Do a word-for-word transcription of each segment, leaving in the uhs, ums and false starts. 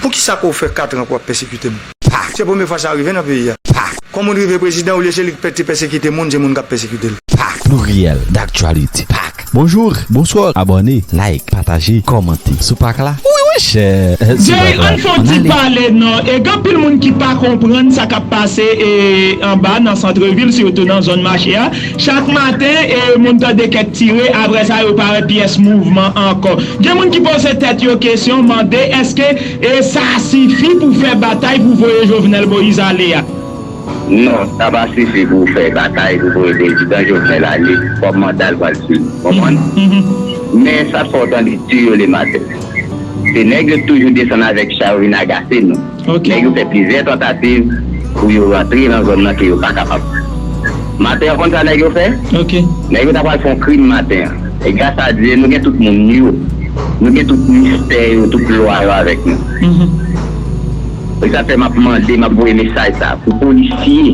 Poukisa ke w fè kat an ke w ap pèsekite m? Se premye fwa sa rive nan peyi a. Kòman w rive prezidan olye se li ki pè- te pèsekite moun, se moun k ap pèsekite l? Pluriel d'actualité. Bonjour, bonsoir, abòne, like, pataje, kòmante sou pak la. Wi, wi, chè. Jerry, ann fè yon ti pale non. E gen anpil moun ki pa konprann sa k ap pase e anba nan santrevil, sitou nan zòn mache a. Chak maten, e moun tande kèk tire, apre sa yo pa wè pyès mouvman ankò. Gen moun ki poze tèt yo kesyon, mande èske e sa sifi pou fè batay pou voye Jovenel Moïse ale a? Non, sa pa sifi pou fè batay pou voye prezidan Jovenel ale kòm manda l pral fini. Konprann? Men sa fè w tande tiyo le maten. Se nèg yo toujou desann avèk cha yo vin agase nou. Nèg yo fè plizyè tantativ pou yo rantre nan zòn nan ke yo pa kapab. Maten an konn sa nèg yo fè? Nèg yo ta pral fè yon krim maten an. E gras a Dye, nou gen tout moun yo. Nou gen tout mistè yo, tout lwa yo avèk nou. E sa fè m ap mande, m ap voye mesaj sa pou polisye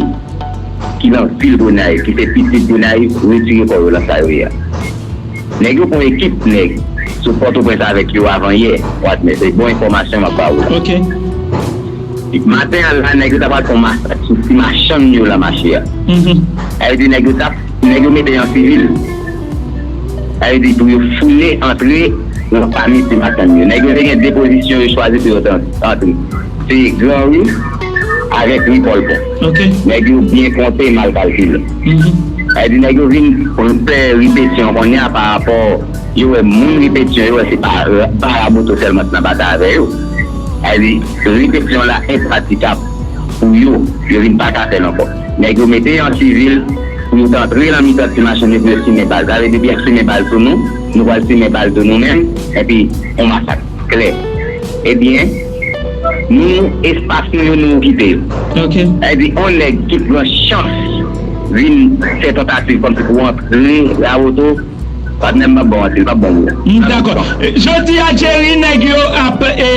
ki nan vil Gonayiv, ki se pitit Gonayiv, retire kò yo nan sa yo ye a. Nèg yo pran ekip nèg sou Pòtoprens avèk yo avan yè, watnè, se bon enfòmasyon m ap ba ou la. Maten an la, nèg yo ta pral fè yon masak sou ti machann yo nan mache a. Sa vle di nèg yo t ap, nèg yo mete yo an sivil. Sa vle di pou yo fouye antre nan pami ti machann yo. Nèg yo te gen de pozisyon yo chwazi pou yo t an- antre. Se Gran Ri avèk Ri Pòlpon. Nèg yo byen konte, mal kalkile. Sa vle di nèg yo vin fè ripetyon kounye a pa rapò yo wè moun ripetyon, yo wè se pa, pa Raboto sèlman ki nan batay avè yo. Sa vle di ripetyon la enpratikab pou yo, yo vin pa ka fè l ankò. Nèg yo mete yo an sivil pou yo t antre nan mitan ti machann yo pou yo simen bal. Sa vle di depi y ap simen bal sou nou, nou pral simen bal sou nou menm, epi yon masak klè. Ebyen, nou, espas nou yo, nou okipe yo. Sa vle di, yon nèg ki pran chans vin fè tantativ kòmsi pou antre Raboto, patnè m p ap ba w manti, l p ap bon pou ou. M dakò. Jodi a, Jerry, nèg yo ap e,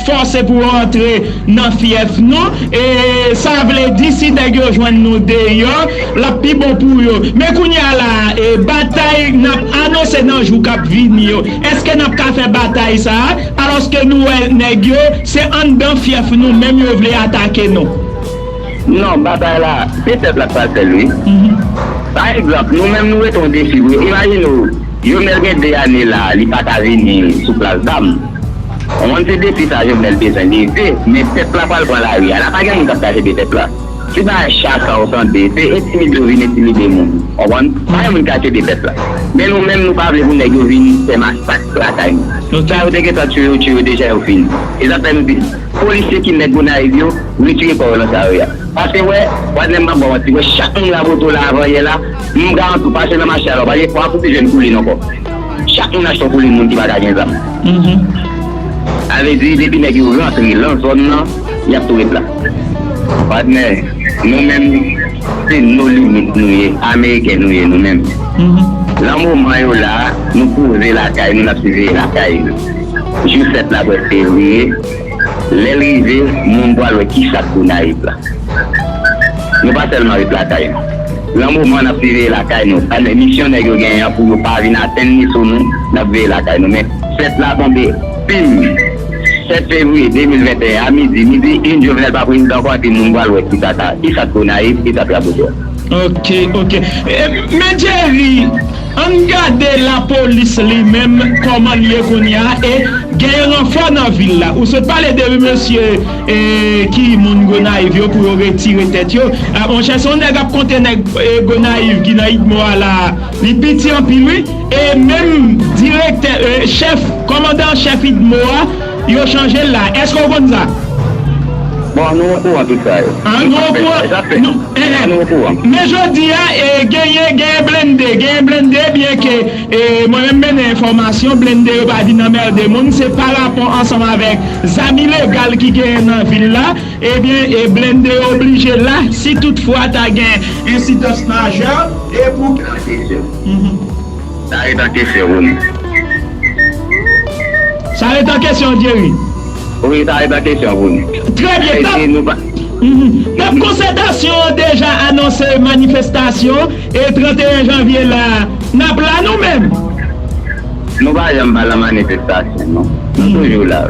fòse pou yo antre nan fyèf nou. E sa vle di, si nèg yo jwenn nou deyò, l ap pi bon pou yo. Men kounye a la, e, batay n ap anonse nan jou k ap vini yo, èske n ap ka fè batay sa a? Alòske nou wè nèg yo, se anndan fyèf nou menm yo vle atake nou. Non, batay la, se pèp la k pral fè l, wi. Pa egzanp, nou menm nou rete yon defi vre. Imajine w, Jovenel gen de ane la, li pa ka vini sou plas dam. Ou konprann, se defi sa Jovenel bezwen leve, men pèp la pral pran lari a. La pa gen moun k ap ka jete pèp la. Se pa cha sa w tande, se entimide yo vin entimide moun. Ou konprann? Pa gen moun k ka jete pèp la. Men nou menm, nou pa vle pou nèg yo vin fè masak lakay nou. Sa yo te gentan tiye yo, tiye yo deja, yo fini. E sa fè nou di, polisye ki nèg Gonayiv yo, retire kò yo nan sa yo ye a. Paske wè, patnè m p ap ba w manti, wè chak moun Raboto la avan yè la, m garanti w pase nan mache a la, w pa gen, w pa fout jwenn koulin ankò. Chak moun achte yon koulin moun ki pa ka gen zam. Sa vle di, depi nèg yo rantre lan zòn nan, y ap tou ret la. Patnè, nou menm, se no limit nou ye, ameriken nou ye nou menm. Lan moman yo la, nou poze lakay nou, n ap siveye lakay nou. Jou fèt la prèske rive, lè l rive, moun pral wè kisa k Gonayiv la. Nou pa sèlman ret lakay nou. Lan moman n ap siveye lakay nou, misyon nèg yo genyen an pou yo pa vin atenn li sou nou, n ap veye lakay nou. Men fèt la tonbe, pim, sèt fevriye de mil venteyen a midi, midi en, Jovenel pa prezidan ankò, epi moun pral wè kisa ka, kisa k Gonayiv, kisa k Raboto. Ok, ok. E, men Jerry, ann gade lapolis li menm, kòman l ye kounye a, e gen ranfò nan vil la. Ou sot pale de mesye e, ki moun Gonayiv yo pou yo retire tèt yo. A, monchè, se yon nèg ap konte nèg e, Gonayiv ki nan Idmo a la, li piti anpil, wi. E menm direktè, e, chèf, kòmandan chèf Idmo a, yo chanje l la. Èske w konn sa? Bon, nou okouran tout sa yo. A, nou okouran. Nou, e, nou okouran. Men jodi a, e, genyen, genyen blende, genyen blende, byenke, e, mwen menm mennen enfòmasyon, blende yo pa vin anmède moun, se pa rapò ansanm avèk zam ilegal ki genyen nan vil la, ebyen, e blende yo oblije la, si toutfwa ta gen ensidans majè, e pou... Sa ret an kesyon pou nou. Sa ret an kesyon, Jerry. Wi, sa ret an kesyon pou nou. Trè byen. N ap, n ap konsètasyon an deja anonse manifestasyon, e trannteyen janvye la, n ap la nou menm. Nou pa janm pa lan manifestasyon, non. Nou toujou la.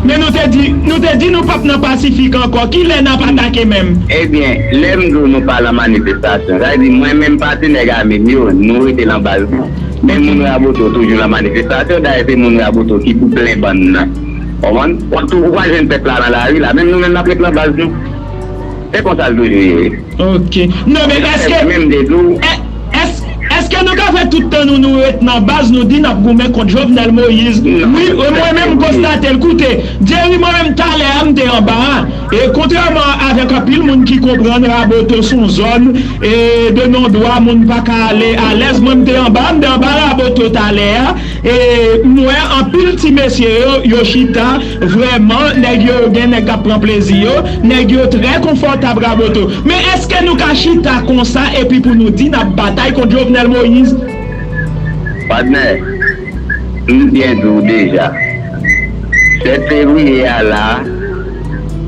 Men nou te di, nou te di nou p ap nan Pasifik ankò. Kilè n ap atake menm? Ebyen, lè m di w nou pa nan manifestasyon, sa vle di mwen menm pati nèg ame m yo, nou rete nan baz nou. Men moun Raboto toujou nan manifestasyon, dayè se moun Raboto ki pou plen bann nan. Konprann? Ou tou, ou pral jwenn pèp la nan lari la, menm nou menm n ap ret nan baz nou. Se konsa l toujou ye. Ok. Non, men èske, menm de tou. È- èske, èske nou ka fè tout tan nou, nou ret nan baz, nou di n ap goumen kont Jovenel Moïse? Non. Wi, e mwen menm m konstate l. Koute, Jerry, mwen menm talè a, m te anba a. E kontrèman avèk anpil moun ki konprann Raboto se yon zòn, e de non dwa, moun pa ka ale alèz, mwen m te anba, m te anba Raboto talè a. E m wè anpil ti mesye yo, yo chita, vrèman, nèg yo, gen nèg k ap pran plezi yo, nèg yo trè konfòtab Raboto. Men èske nou ka chita konsa epi pou nou di n ap batay kont Jovenel Moïse? Patnè, m byen di w deja, sèt fevriye a la,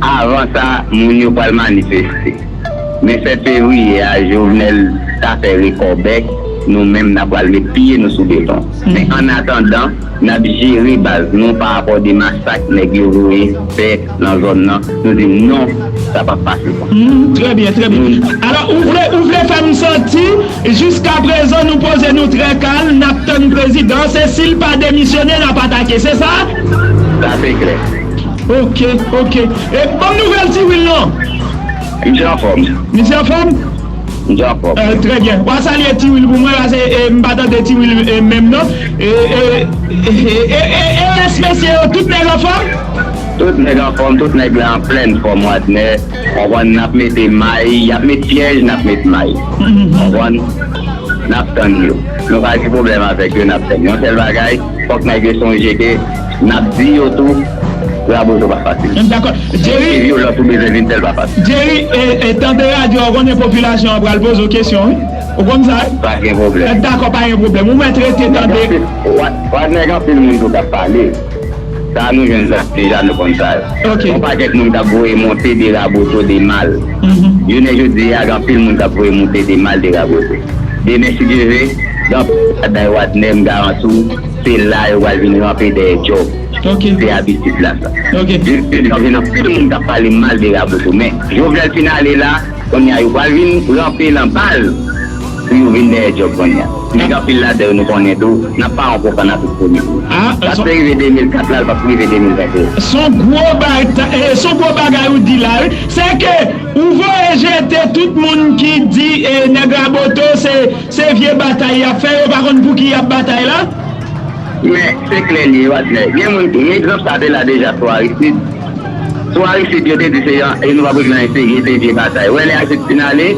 avan sa, moun yo pral manifeste. Men sèt fevriye a, Jovenel ta fè rekò bèk, nou menm n a pral met pye nou sou beton. Men annatandan, n ap jere baz nou pa rapò de masak nèg yo voye fè nan zòn nan. Nou di non, sa p ap pase konsa. Hmm, trè byen, trè byen. Alò, ou vle, ou vle fè m santi, jiskaprezan nou poze nou trè kalm, n ap tann prezidan, se si l pa demisyone, n ap atake, se sa? Sa se klè. Ok, ok. E, ban m nouvèl Ti Will non. Misye anfòm. Misye anfòm? Misye anfòm. Euh, trè byen. W a salye Ti Will pou mwen, paske, e, m pa tande Ti Will, e, menm non. E, e, e, e, e, e, rès mesye yo, tout nèg anfòm? Tout nèg anfòm, tout nèg la an plèn fòm, Wadner. Konprann, n ap mete may, y ap met pyèj, n ap met may. Konprann? N ap tann yo. Nou pa gen pwoblèm avèk yo, n ap tann yo. Yon sèl bagay, fòk nèg yo sonje ke n ap di yo tou, Raboto pa fasil. Dakò. Jerry, se vyolans ou bezwen vin fè l pa fasil. Jerry, e, e, tande radyo a, ou konnen popilasyon an pral poze w kesyon, wi. Ou konn sa, wi? Pa gen pwoblèm. Dakò, pa gen pwoblèm. Ou mèt rete tande. Wa-, Wadner, gen anpil moun tou k ap pale. Sa nou jwenn sa deja, nou konn sa yo. Ok. Yon pakèt moun k ap voye monte de Raboto de mal. Mhm. Jounen jodi a, gen anpil moun k ap voye monte de mal de Raboto. Demen, si Dye ve, gen anpil bagay Wadner, m garanti w, se la yo pral vin ranpe dèyè djòb. Ok. Se abitid la sa. Ok. Jodi a, gen anpil moun k ap pale mal de Raboto, men Jovenel fin ale la, kounye a, yo pral vin ranpe nan baz pou yo vin dèyè djòb kounye a. Men gen anpil ladan yo nou konnen tou, n ap pa yon pwofann a tout premye kou. Ah, sa te rive de mil kat la, l p ap rive de mil venteyen. Se yon gwo bagay, e, se yon gwo bagay ou di la, wi. Se ke ou voye jete tout moun ki di, e, nèg Raboto, se, se vye batay y ap fè, yo pa konn pou ki y ap batay la. Men, se klè li ye, Wadner. Gen moun, men egzanp sa te la deja sou Aristide. Sou Aristide, yo te di se yon, e nou p ap regle anyen serye, se vye batay. Wè, lè Aristide fin ale,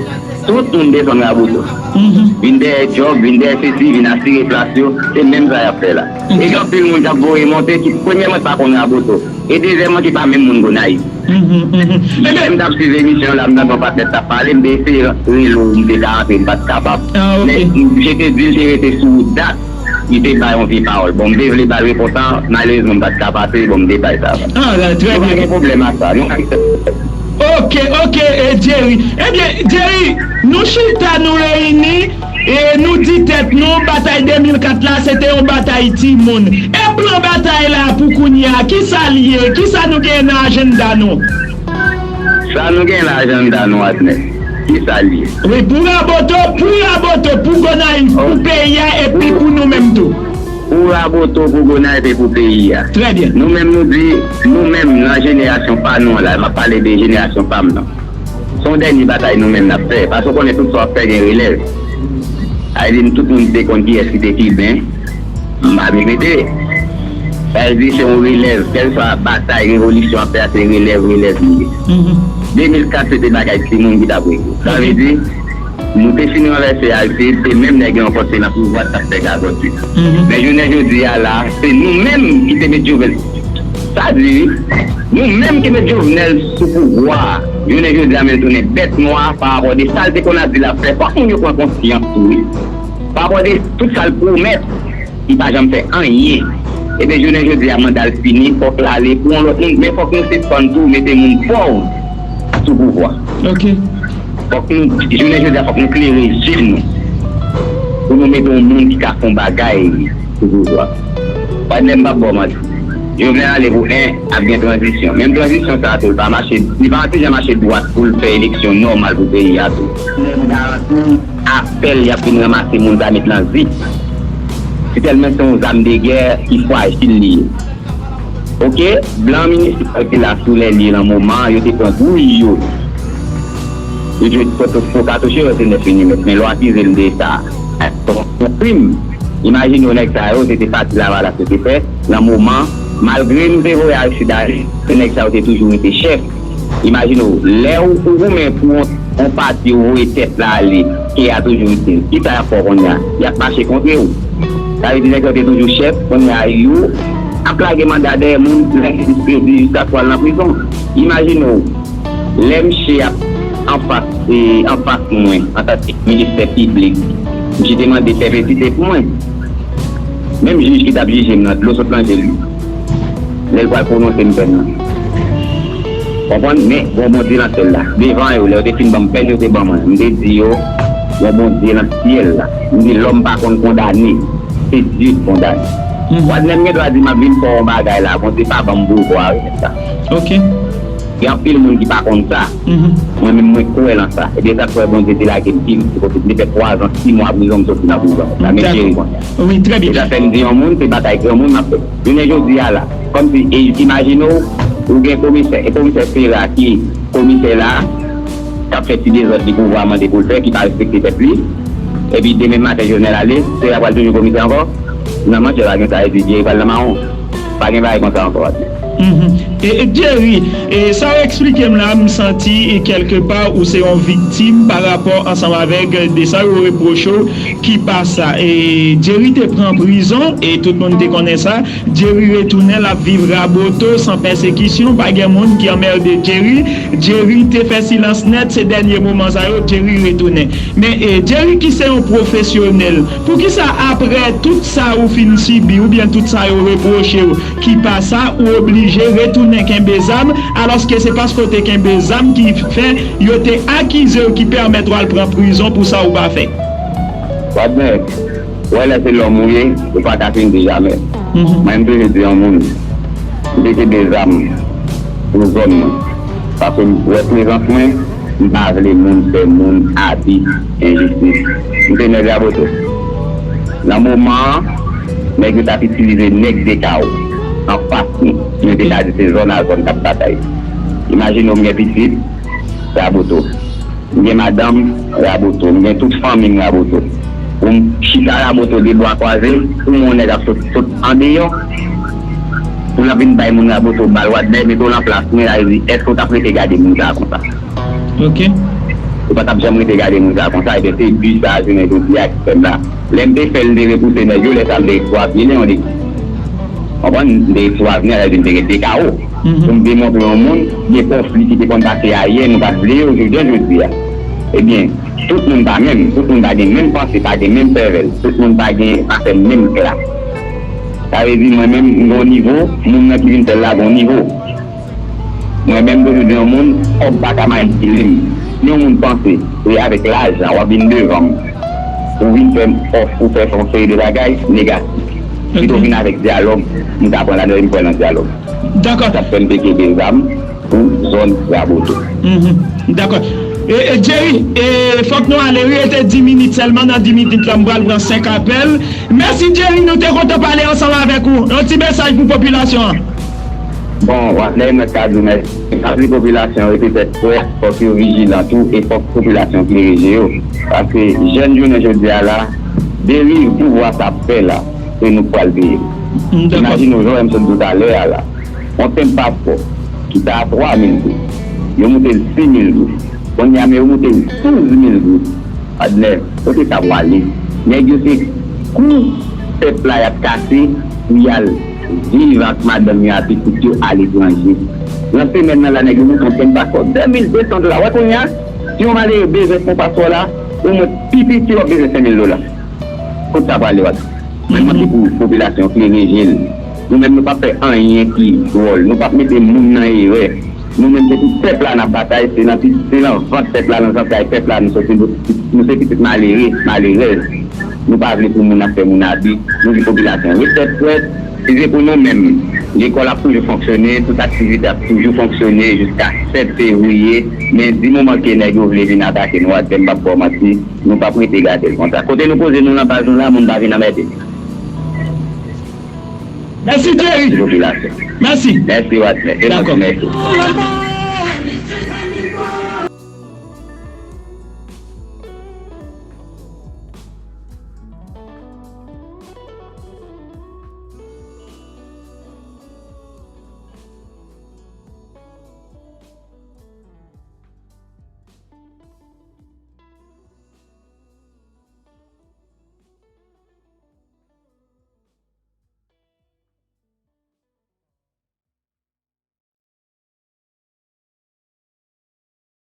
tout moun desann Raboto. Mhm. Vin dèyè djòb, vin dèyè sesi, vin asire plas yo, se menm sa y ap fè la. Ok. E gen anpil moun k ap voye monte ki, premyèman, pa konn Raboto. E dezyèmman, ki pa menm moun Gonayiv. Mhm, mhm. Yè, m t ap swiv emisyon la, m tande yon patnè t ap pale, m te eseye rele w, m te ka antre, m pa t kapab. Ah, ok. Men, m, je te di l te rete sou dat, li te bay yon vye pawòl. Bon, m te vle ba l repons la, malerezman, m pa t ka pase, bon, m te bay sa. Ah, trè byen. Nou pa gen pwoblèm ak sa. Nou ka Ok, ok, e, Jerry. Ebyen, Jerry, nou chita, nou reyini, e nou di tèt nou, batay de mil kat la, se te yon batay timoun. E plan batay la pou kounye a, kisa l ye? Kisa nou gen nan ajanda nou? Sa nou gen nan ajanda nou, Wadner? Kisa l ye? Wi, pou Raboto, pou Raboto, pou Gonayiv, pou peyi a, epi pou nou menm tou. Pou Raboto, pou Gonayiv e pou peyi a. Trè byen. Nou menm nou di, nou menm nan jenerasyon pa nou an la, m ap pale de jenerasyon pa m nan. Se yon dènye batay nou menm n ap fè, paske w konnen tout sa w ap fè gen relèv. Sa vle di n tout moun te konn kiyès ki te Kiben, m pa vle rete. Sa vle di se yon relèv, kèlkeswa batay, revolisyon ap fè a, se relèv, relèv li ye. Mhm. De mil kat se te bagay timoun ki t ap regle. Sa vle di, nou te fin ranvèse Aristide, se menm nèg yo ankò te nan pouvwa t ap fè gagòt yo. Mhm. Men jounen jodi a la, se nou menm ki te met Jovenel. Sa di, nou menm ki met Jovenel sou pouvwa a, jounen jodi a, men l tounen bèt nwa pa rapò de sa l te konn ap di l ap fè. Fòk moun yo pran konsyans tou, wi. Pa rapò de tout sa l pwomèt, li pa janm fè anyen. Ebyen, jounen jodi a, manda l fini, fòk l ale pou yon lòt moun, men fòk nou sispann tou mete moun pòv sou pouvwa. Ok. Fòk nou, jounen jodi a, fòk nou klere je nou pou nou mete yon moun ki ka fè yon bagay sou pouvwa. Patnè m, m p ap ba w manti. Jovenel ale pou en, ap gen tranzisyon. Menm tranzisyon sa a tou, li pa mache, li pa anti jan mache dwat pou l fè eleksyon nòmal pou peyi a tou. Apèl y ap vin ranmase moun sa met nan zip. Se tèlman se yon zam de gè ki frajil li ye. Oke, blan minisipal ki la sou lè li lan moman an, yo te pran gouy yo. Yo jwe foto fo katouch yo, se nèf milimèt. Men lè w akize l de sa, se yon krim. Imajine w nèg sa yo, se te pati Lavalas yo te fè, lan moman, malgre nou te voye Aristide ale, se nèg sa yo te toujou rete chèf. Imajine w, lè ou, ou goumen pou yon, yon pati ou voye tèt la ale, ke a toujou itil. Kisa y ap fè w kounye a? Y ap mache kontre w. Sa vle di nèg yo te toujou chèf, kounye a yo ap lage manda dèyè moun, lage diskredi jiskaske w al nan prizon. Imajine w, lè misye ap anfas, e, anfas mwen, antanke ministè piblik, misye te mande pèpetite pou mwen. Menm jij ki t ap jije m nan, dlo sot nan je l. Lè l pral pwononse m pèn nan. Konprann? Men, gon Bondye nan syèl la. Devan yo, lè yo te fin ban m pèn, yo te ban mwen. M te di yo, gon Bondye nan syèl la. M di, lòm pa konn kondane. Se Dye ki kondane. Wadnè, m gen dwa di m ap vin fè yon bagay la. Bondye pa ban m pouvwa, wi, nèg sa. Oke. Gen anpil moun ki pa konn sa. Mwen menm, mwen kwè lan sa. Ebyen, sa k fè Bondye te lage m pi kote m te fè twa zan, sis mwa prizon, m soti nan prizon. Sa men cheri konsa. Wi, trè byen. E sa fè m di yon moun, se batay granmoun m ap fè. Jounen jodi a la, kòmsi, e, imajine w, ou gen komisè, e komisè Sera ki komisè la, k ap fè ti dezòd li pouvwa mande pou l fè, ki pa respekte tèt li, epi demen maten Jovenel ale, Sera pral toujou komisè ankò? Nan manchè pa gen sa, epi Jerry pral nan mawon. Pa gen bagay konsa ankò, Wadnè. Mhm. E, e, Jerry, e, sa w eksplike m la, m santi, e, kèlkepa ou se yon viktim pa rapò ansanm avèk de sa yo repwoche w ki pa sa. E, Jerry te pran prizon, e tout moun te konnen sa. Jerry retounen, l ap viv Raboto san pèsekisyon, pa gen moun ki anmède Jerry. Jerry te fè silans nèt, se dènye moman sa yo, Jerry retounen. Men, e, Jerry ki se yon pwofesyonèl, poukisa apre tout sa ou fin sibi, oubyen tout sa yo repwoche w, ki pa sa, ou oblije retounen kenbe zam, alòske se paske w te kenbe zam ki fè yo te akize w, ki pèmèt w al pran prizon pou sa ou pa fè? Wadnè, ou wè lè se lòm ou ye, ou pa ka fin di jamè. Mhm. Mwen, m toujou di yon moun, m te kenbe zam pou zòn mwen. Paske m wè prezans mwen, m pa vle moun fè moun abi, enjistis. M se nèg Raboto. Nan moman an, nèg yo t ap itilize nèg Dekawo anfas nou. Yo te ka di se zòn a zòn k ap batay. Imajine w, m gen pitit Raboto. M gen madanm Raboto, m gen tout fanmi m Raboto. Pou m chita Raboto de bwa kwaze, pou m wè yon nèg ap sot, sot andeyò, pou l ap vin bay moun Raboto bal, Wadnè, mete w nan plas mwen, sa vle di, èske w t ap rete gade moun sa a konsa? Oke. Ou pa t ap janm rete gade moun sa a konsa, ebyen se bi sa a jounen jodi a ki fè m la. Lè m te fè l, m te repouse nèg yo, lè sa a m te ekspoze avni Leon de. Konprann? M te ekspoze avni a, sa vle di m te rete kawo. Mhm. Pou m demontre yon moun, gen konfli ki te konn pase ayè, nou pa t vle yo, jounen jodi a. Ebyen, tout moun pa menm, tout moun pa gen menm panse, pa gen menm sèvèl, tout moun pa gen, pa fè menm klas. Sa vle di mwen menm, m gen yon nivo, moun nan ki vin fè l la gen yon nivo. Mwen menm, m toujou di yon moun, kòb pa ka manipile m. Si yon moun panse, se avèk lajan, w ap vin devan m, ou vin fè m òf, ou fè, fè yon seri de bagay negatif. Pito vin avèk dyalòg, m ta pran ladan, m pran nan dyalòg. Dakò. Sa fè m te kenbe zam pou zòn Raboto. Mhm. Dakò. E, e, Jerry, e, fòk nou ale, wi, rete dis minit sèlman. Nan dis minit la, m pral pran senk apèl. Mèsi, Jerry, nou te kontan pale ansanm avèk ou. Yon ti mesaj pou popilasyon an. Bon, Wadnè, mwen ka di w mèsi. M ap di popilasyon an rete tèt frèt, fòk yo vijilan tou, e fòk popilasyon klere je yo. Paske jèn jounen jodi a la, deriv pouvwa sa ap fè la, se nou k pral peye. M, dakò. Imajine w, jan w wè m sot di w talè a la. Yon senp paspò ki ta a twa mil goud, yo moute l sis mil goud. Kounye a, men yo moute l douz mil goud. Wadnè, kote sa pwale? Nèg yo se kou pèp la y ap kase pou y al viv ak madanm yo ak pitit yo aletranje. Nan semèn nan la, nèg yo moute yon senp paspò de mil de san dola. Wè kounye a, si yon malere bezwen fè yon paspò la, omwen pi piti w ap bezwen senk mil dola. Kot sa pwale, Wadnè? Mwen mande pou popilasyon klere je l. Nou menm, nou p ap fè anyen ki dwòl. Nou p ap mete moun nan erè. Nou menm, se pou pèp la n ap batay, se nan pi, se nan vant pèp la, nan zantray pèp la nou soti. Nou, nou se pitit malere, malerèz. Nou pa vle pou moun ap fè moun abi. Nou di popilasyon ret tèt frèt, Prive pou nou menm, lekòl ap toujou fonksyone, tout aktivite ap toujou fonksyone jiska sèt fevriye, men di moman ke nèg yo vle vin atake nou atè, m p ap ba w manti, nou p ap rete gade l konsa. Kote nou poze nou nan baz nou la, moun pa vin anmède. Mèsi Jerry. Mèsi. Mèsi Wadner. E mwen tou mèsi.